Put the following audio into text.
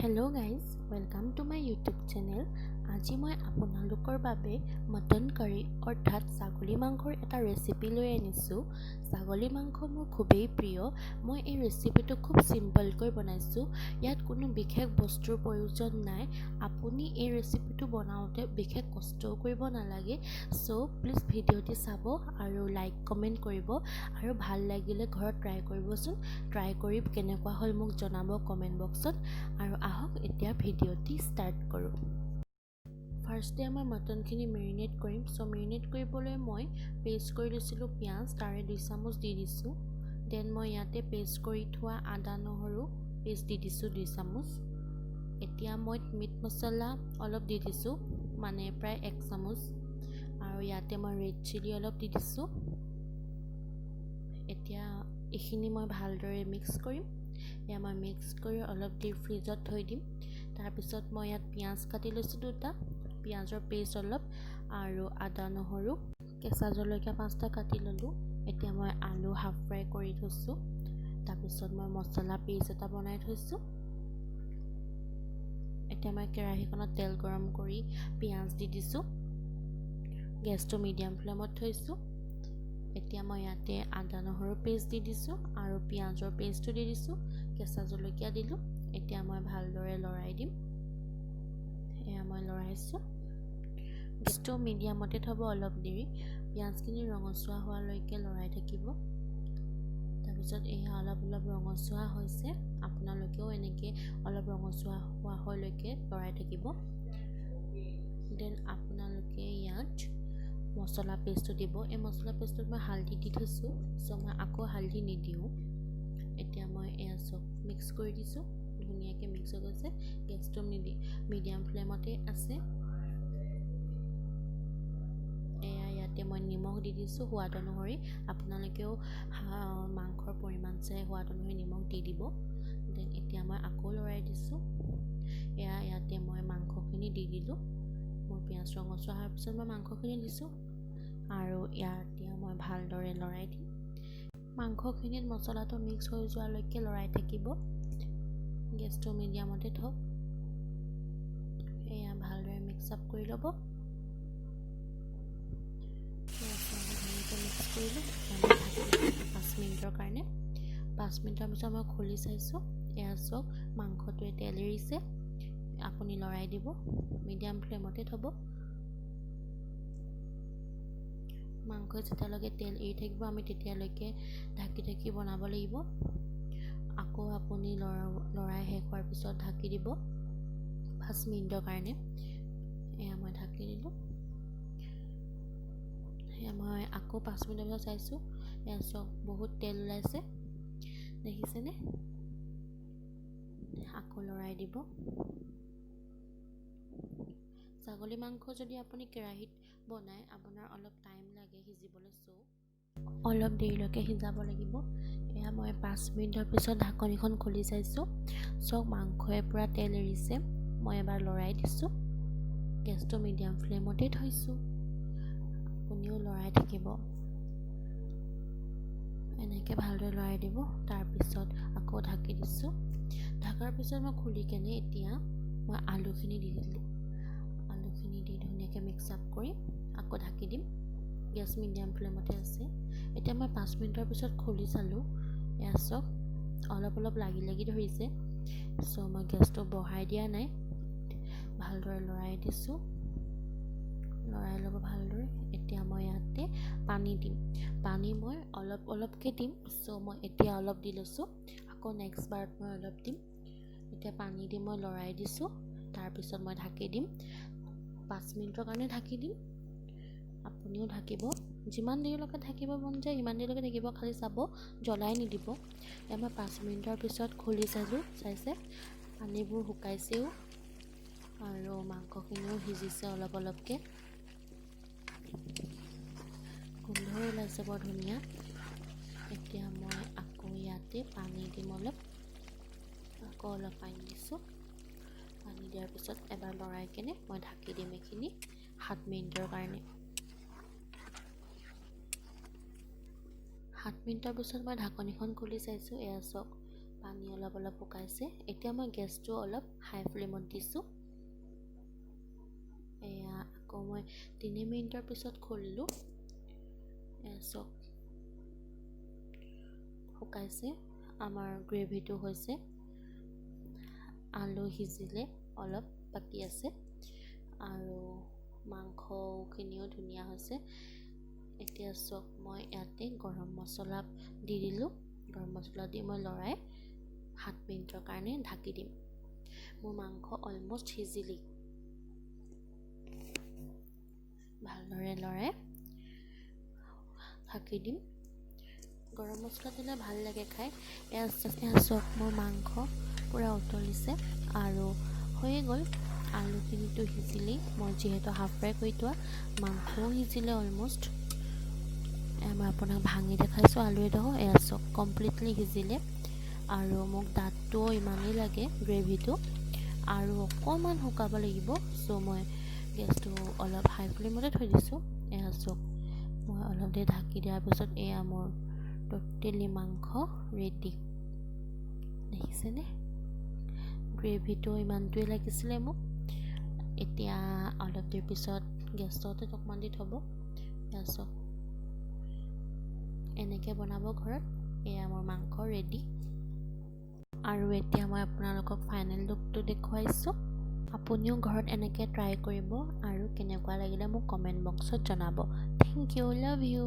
Hello guys, welcome to my YouTube channel. আজি মই আপোনালোকৰ বাবে মটন কাৰী অৰ্থাৎ ছাগলী মাংসৰ এটা ৰেচিপি লৈ আনিছোঁ। ছাগলী মাংস মোৰ খুবেই প্ৰিয়। মই এই ৰেচিপিটো খুব চিম্পলকৈ বনাইছোঁ। ইয়াত কোনো বিশেষ বস্তুৰ প্ৰয়োজন নাই। আপুনি এই ৰেচিপিটো বনাওঁতে বিশেষ কষ্টও কৰিব নালাগে। চ' প্লিজ ভিডিঅ'টি চাব আৰু লাইক, কমেণ্ট কৰিব আৰু ভাল লাগিলে ঘৰত ট্ৰাই কৰিবচোন। ট্ৰাই কৰি কেনেকুৱা হ'ল মোক জনাব কমেণ্ট বক্সত। আৰু আহক, এতিয়া ভিডিঅ'টি ষ্টাৰ্ট কৰোঁ। ফাৰ্ষ্টে মই মটনখিনি মেৰিনেট কৰিম। চ' মেৰিনেট কৰিবলৈ মই পেষ্ট কৰি লৈছিলোঁ পিঁয়াজ, তাৰে 2 চামুচ দি দিছোঁ। Then মই ইয়াতে পেষ্ট কৰি থোৱা আদা নহৰু পেষ্ট দি দিছোঁ 2 চামুচ। এতিয়া মই মিট মছলা অলপ দি দিছোঁ, মানে প্ৰায় 1 চামুচ। আৰু ইয়াতে মই ৰেড চিলি অলপ দি দিছোঁ। এতিয়া এইখিনি মই ভালদৰে মিক্স কৰিম। এয়া মই মিক্স কৰি অলপ দেৰি ফ্ৰিজত থৈ দিম। তাৰপিছত মই ইয়াত পিঁয়াজ কাটি লৈছোঁ দুটা, পিঁয়াজৰ পেষ্ট অলপ আৰু আদা নহৰু, কেঁচা জলকীয়া পাঁচটা কাটি ল'লোঁ। এতিয়া মই আলু হাফ ফ্ৰাই কৰি থৈছোঁ। তাৰপিছত মই মছলা পেষ্ট এটা বনাই থৈছোঁ। এতিয়া মই কেৰাহীখনত তেল গৰম কৰি পিঁয়াজ দি দিছোঁ। গেছটো মিডিয়াম ফ্লেমত থৈছোঁ। এতিয়া মই ইয়াতে আদা নহৰু পেষ্ট দি দিছোঁ আৰু পিঁয়াজৰ পেষ্টটো দি দিছোঁ, কেঁচা জলকীয়া দিলোঁ। এতিয়া মই ভালদৰে লৰাই দিম। এয়া মই লৰাইছোঁ। গেছটো মিডিয়ামতে থ'ব। অলপ দেৰি পিঁয়াজখিনি ৰঙচুৱা হোৱালৈকে লৰাই থাকিব। তাৰপিছত এয়া অলপ অলপ ৰঙচুৱা হৈছে। আপোনালোকেও এনেকৈ অলপ ৰঙচুৱা হোৱা হোৱালৈকে লৰাই থাকিব। Then আপোনালোকে ইয়াত মছলা পেষ্টটো দিব। এই মছলা পেষ্টটোত মই হালধি দি থৈছোঁ, চ' মই আকৌ হালধি নিদিওঁ। এতিয়া মই এয়া চব মিক্স কৰি দিছোঁ। ধুনীয়াকৈ মিক্স হৈ গৈছে। গেছটো মিডিয়াম ফ্লেমতে আছে। এয়া ইয়াতে মই নিমখ দি দিছোঁ সোৱাদ অনুসৰি। আপোনালোকেও মাংসৰ পৰিমাণ চাই সোৱাদ অনুসৰি নিমখ দি দিব। Then এতিয়া মই আকৌ লৰাই দিছোঁ। এয়া ইয়াতে মই মাংসখিনি দি দিলোঁ। মোৰ পিঁয়াজ ৰঙচুৱা হোৱাৰ পিছত মই মাংসখিনি দিছোঁ আৰু ইয়াত এতিয়া মই ভালদৰে লৰাই দিম। মাংসখিনিত মছলাটো মিক্স হৈ যোৱালৈকে লৰাই থাকিব। গেছটো মিডিয়ামতে থওক। এয়া ভালদৰে মিক্স আপ কৰি ল'ব। ধুনীয়াকৈ মিক্স কৰিলোঁ। 5 মিনিটৰ কাৰণে। 5 মিনিটৰ পিছত মই খুলি চাইছোঁ। এয়া চাওক, মাংসটোৱে তেল এৰিছে। আপুনি লৰাই দিব, মিডিয়াম ফ্লেমতে থ'ব। মাংসই যেতিয়ালৈকে তেল এৰি থাকিব, আমি তেতিয়ালৈকে ঢাকি ঢাকি বনাব লাগিব। আকৌ আপুনি লৰাই শেষ হোৱাৰ পিছত ঢাকি দিব 5 মিনিটৰ কাৰণে। এয়া মই ঢাকি দিলোঁ। এয়া মই আকৌ 5 মিনিটৰ পিছত চাইছোঁ। এয়া চাওক, বহুত তেল ওলাইছে, দেখিছেনে? আকৌ লৰাই দিব। ছাগলী মাংস যদি আপুনি কেৰাহীত বনায়, আপোনাৰ অলপ টাইম লাগে সিজিবলৈ, চ' অলপ দেৰিলৈকে সিজাব লাগিব। এয়া মই 5 মিনিটৰ পিছত ঢাকনিখন খুলি চাইছোঁ। চাওক, মাংসই পূৰা তেল এৰিছে। মই এবাৰ লৰাই দিছোঁ। গেছটো মিডিয়াম ফ্লেমতেই থৈছোঁ। আপুনিও লৰাই থাকিব। এনেকৈ ভালদৰে লৰাই দিব। তাৰপিছত আকৌ ঢাকি দিছোঁ। ঢাকাৰ পিছত মই খুলি কেনে এতিয়া মই আলুখিনি দি দিলোঁ। আলুখিনি দি ধুনীয়াকৈ মিক্স আপ কৰি আকৌ ঢাকি দিম। গেছ মিডিয়াম ফ্লেমতে আছে। এতিয়া মই 5 মিনিটৰ পিছত খুলি চালোঁ। এয়া চাওক, অলপ অলপ লাগি লাগি ধৰিছে। চ' মই গেছটো বঢ়াই দিয়া নাই, ভালদৰে লৰাই দিছোঁ। লৰাই ল'ব ভালদৰে। এতিয়া মই ইয়াতে পানী দিম। পানী মই অলপ অলপকৈ দিম। চ' মই এতিয়া অলপ দি লৈছোঁ, আকৌ নেক্সট বাৰত মই অলপ দিম। এতিয়া পানী দি মই লৰাই দিছোঁ। তাৰপিছত মই ঢাকি দিম। 5 মিনিটৰ কাৰণে ঢাকি দিম। আপুনিও ঢাকিব। যিমান দেৰিলৈকে থাকিব মন যায়, সিমান দেৰিলৈকে থাকিব, খালি চাব জ্বলাই নিদিব। এতিয়া মই 5 মিনিটৰ পিছত খুলি চালোঁ। চাইছে, পানীবোৰ শুকাইছেও আৰু মাংসখিনিও সিজিছে অলপ অলপকৈ। গোন্ধও ওলাইছে বৰ ধুনীয়া। এতিয়া মই আকৌ ইয়াতে পানী দিম অলপ। আকৌ অলপ পানী দিছোঁ। পানী দিয়াৰ পিছত এবাৰ লৰাই কেনে মই ঢাকি দিম এইখিনি 7 মিনিটৰ কাৰণে। 7 মিনিটৰ পিছত মই ঢাকনিখন খুলি চাইছোঁ। এয়া চাওক, পানী অলপ অলপ শুকাইছে। এতিয়া মই গেছটো অলপ হাই ফ্লেমত দিছোঁ। এয়া আকৌ মই 3 মিনিটৰ পিছত খুলিলোঁ। এয়া চাওক, শুকাইছে, আমাৰ গ্ৰেভিটো হৈছে। আলু সিজিলে, অলপ বাকী আছে আৰু মাংসখিনিও ধুনীয়া হৈছে। এতিয়া চাওক, মই ইয়াতে গৰম মছলা দি দিলোঁ। গৰম মছলা দি মই লৰাই 7 মিনিটৰ কাৰণে ঢাকি দিম। মোৰ মাংস অলমষ্ট সিজিলেই। ভালদৰে লৰাই ঢাকি দিম। গৰম মছলা দিলে ভাল লাগে খাই। এয়া চাওক, মোৰ মাংস পূৰা উতলিছে আৰু হৈয়ে গ'ল। আলুখিনিতো সিজিলেই, মই যিহেতু হাফ ফ্ৰাই কৰি থোৱা। মাংসও সিজিলে অলমষ্ট। এয়া মই আপোনাক ভাঙি দেখাইছোঁ আলু এডোখৰ। এয়া চাওক, কমপ্লিটলি সিজিলে আৰু মোক দাঁতটোও ইমানেই লাগে গ্ৰেভিটো আৰু অকণমান শুকাব লাগিব। চ' মই গেছটো অলপ হাই ফ্লেমতে থৈ দিছোঁ। এয়া চাওক, মই অলপ দেৰি ঢাকি দিয়াৰ পিছত এয়া মোৰ ট'টেলি মাংস ৰেডি। দেখিছেনে? গ্ৰেভিটো ইমানটোৱে লাগিছিলে মোক। এতিয়া অলপ দেৰি পিছত গেছতে অকণমান দি থ'ব। এয়া চাওক, এনেকৈ বনাব ঘৰত। এয়া মোৰ মাংস ৰেডি আৰু এতিয়া মই আপোনালোকক ফাইনেল লুকটো দেখুৱাইছোঁ। আপুনিও ঘৰত এনেকৈ ট্ৰাই কৰিব আৰু কেনেকুৱা লাগিলে মোক কমেণ্ট বক্সত জনাব। Thank you, love you.